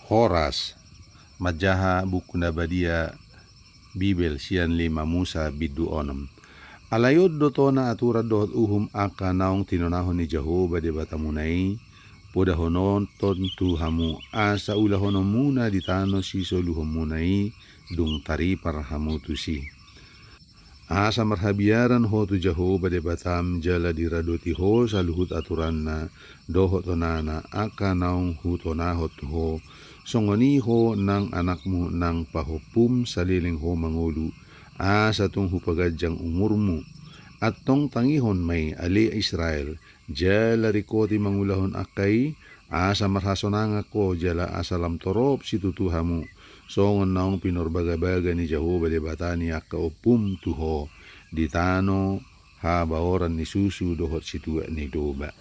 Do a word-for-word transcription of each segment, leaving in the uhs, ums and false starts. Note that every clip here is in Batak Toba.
Horas, manjaha buku na badia Bibel sian lima Musa bindu onom. Alai on do tona aturan dohot uhum angka naung tinonahon ni Jahowa Debatamuna i, podahononton tu hamu, asa ulahononmuna di tano sisoluhonmuna i, dung taripar hamu tusi. Asa marhabiaran ho tu Jahowa Debatam jala diradoti ho saluhut aturanna dohot tonana angka naung hutonahon tu ho, songon i ho nang anakmu nang pahompum saleleng ho mangolu, asa tung hupaganjang umurmu. Antong tangihon ma i ale Israel, jala ringkoti mangulahon angka i, asa marhasonangan ho jala asa lam torop situtu hamu, songon naung pinorbagabaga ni Jahowa Debata ni angka ompum tu ho, di tano habaoran ni susu dohot situak ni domba.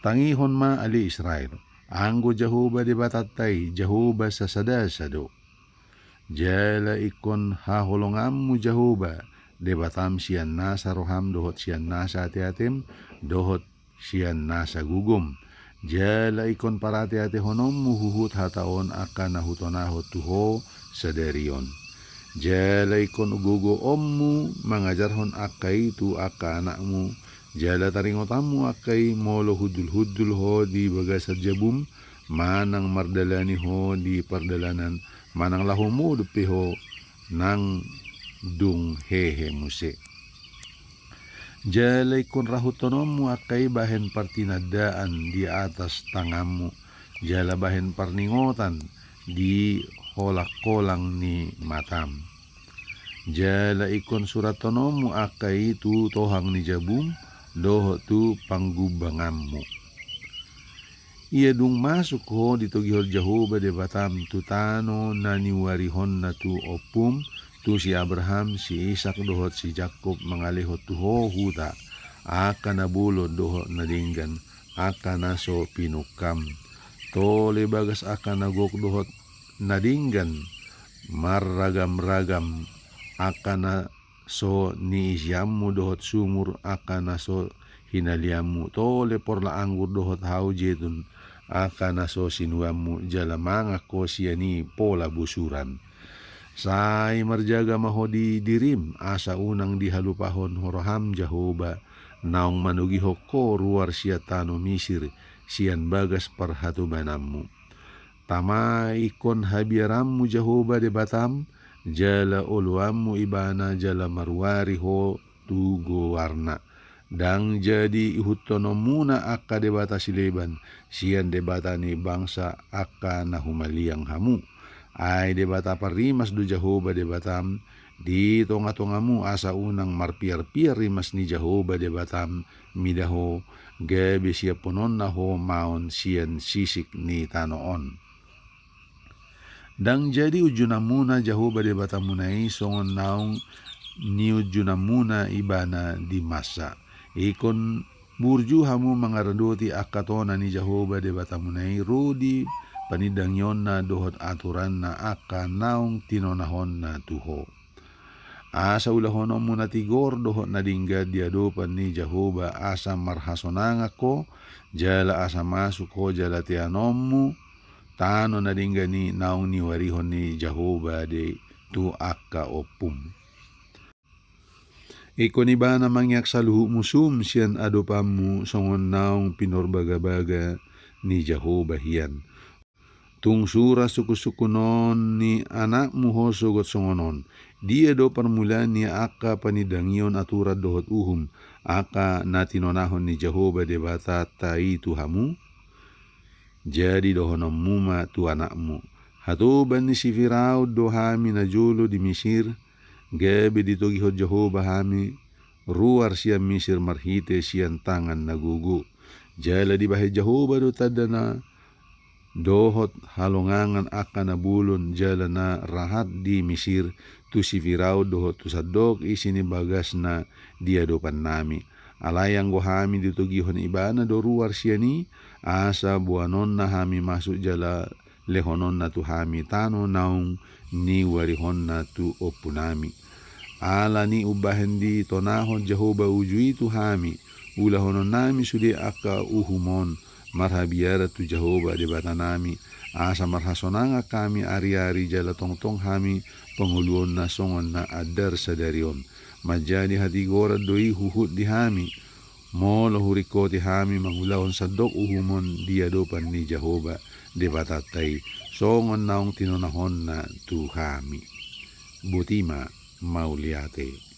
Tangihon ma ale Israel, anggo Jahowa Debatanta i Jahowa sasadasa do. Jala ingkon haholonganmu Jahowa Debatam sian nasa roham dohot sian nasa ateatem, dohot sian nasa gogom. Jala ingkon parateatehononmu huhut hata on angka na hutonahon tu ho sadari on. Jala ingkon gogoonmu mangajarhon angka i tu angka anakmu, jala taringotanmu angka i molo hundulhundul ho di bagasan jabum, manang mardalani ho di pardalanan, manang laho modom pe ho nang dung hehe muse. Jala ingkon rahuthononmu angka i bahen partinandaan di atas tanganmu, jala bahen parningotan di holangkolang ni matam. Jala ingkon surathononmu angka i tu tohang ni jabum dohot tu panggumbanganmu. Ia dung masuk ho ditogihon Jahowa Debatam tu tano na niuarihonna tu ompum, tu si Abraham, si Isak dohot si Jakkob mangalehon tu ho huta, angka na bolon dohot na denggan, angka na so pinungkam. Tole bagas angka na gok dohot na denggan, marragamragam angka na so niisianmu dohot sumur angka na so hinalianmu, tole porla anggur dohot hau jetun angka na so sinuanmu, jala mangan ho sian i pola bosuran. Sai marjaga ma ho di dirim, asa unang dihalupahon roham Jahowa, naung manogihon ho ruar sian tano Misir, sian bagas parhatobananmu. Tama ingkon habiaranmu Jahowa Debatam, jala oloanmu Ibana jala maruari ho tu goarna. Ndang jadi ihuthononmuna angka debata sileban, sian debata ni bangsa angka na humaliang hamu. Ai Debata parrimas do Jahowa Debatam di tongatongamu, asa unang marpiarpiar rimas ni Jahowa Debatam mida ho, gabe siaphononna ho maon sian sisik ni tano on. Ndang jadi unjunanmuna Jahowa Debatamuna i songon naung niunjunanmuna Ibana di Massa. Ingkon burju hamu mangaradoti angka tona ni Jahowa Debatamuna i ro di panindangionna dohot aturanna angka naung tinonahonna tu ho. Asa ulahononmu na tigor dohot na denggan di adopan ni Jahowa, asa marhasonangan ho, jala asa masuk ho jala teanonmu tano na denggan i naung niuarihon ni Jahowa de tu angka ompum. Ingkon Ibana mangiak saluhut musum sian adopanmu songon naung pinorbagabaga ni Jahowa hian. Tung sura sungkunsungkunon ni anakmu ho sogot songon on. Dia do parmulaan ni angka panindangion aturan dohot uhum, angka na tinonahon ni Jahowa Debatanta i tu hamu? Jadi dohononmu ma tu anakmu: Hatoban ni si Firaun do hami najolo di Misir, gabe ditogihon Jahowa hami ruar sian Misir marhite sian tangan na gogo. Jala dibahen Jahowa do tanda na dohot halongangan angka na bolon jala na rahat di Misir, tu si Firaun dohot tu sandok isi ni bagasna di adopannami. Alai anggo hami ditogihon Ibana do ruar sian i, asa boanonna hami masuk jala lehononna tu hami tano naung niuarihonna tu ompunami. Ala ni umbahen ditonahon Jahowa uju i tu hami, ulahononnami sude angka uhum on, marhabiaran tu Jahowa Debatanami, asa marhasonangan hami ari-ari jala tongtong hami pangoluonna songon na andar sadari on. Manjadi hatigoran do i huhut di hami, molo huringkoti hami mangulahon sandok uhumon di adopan ni Jahowa Debatanta i, songon naung tinonahonna tu hami. Boti ma, mauliate.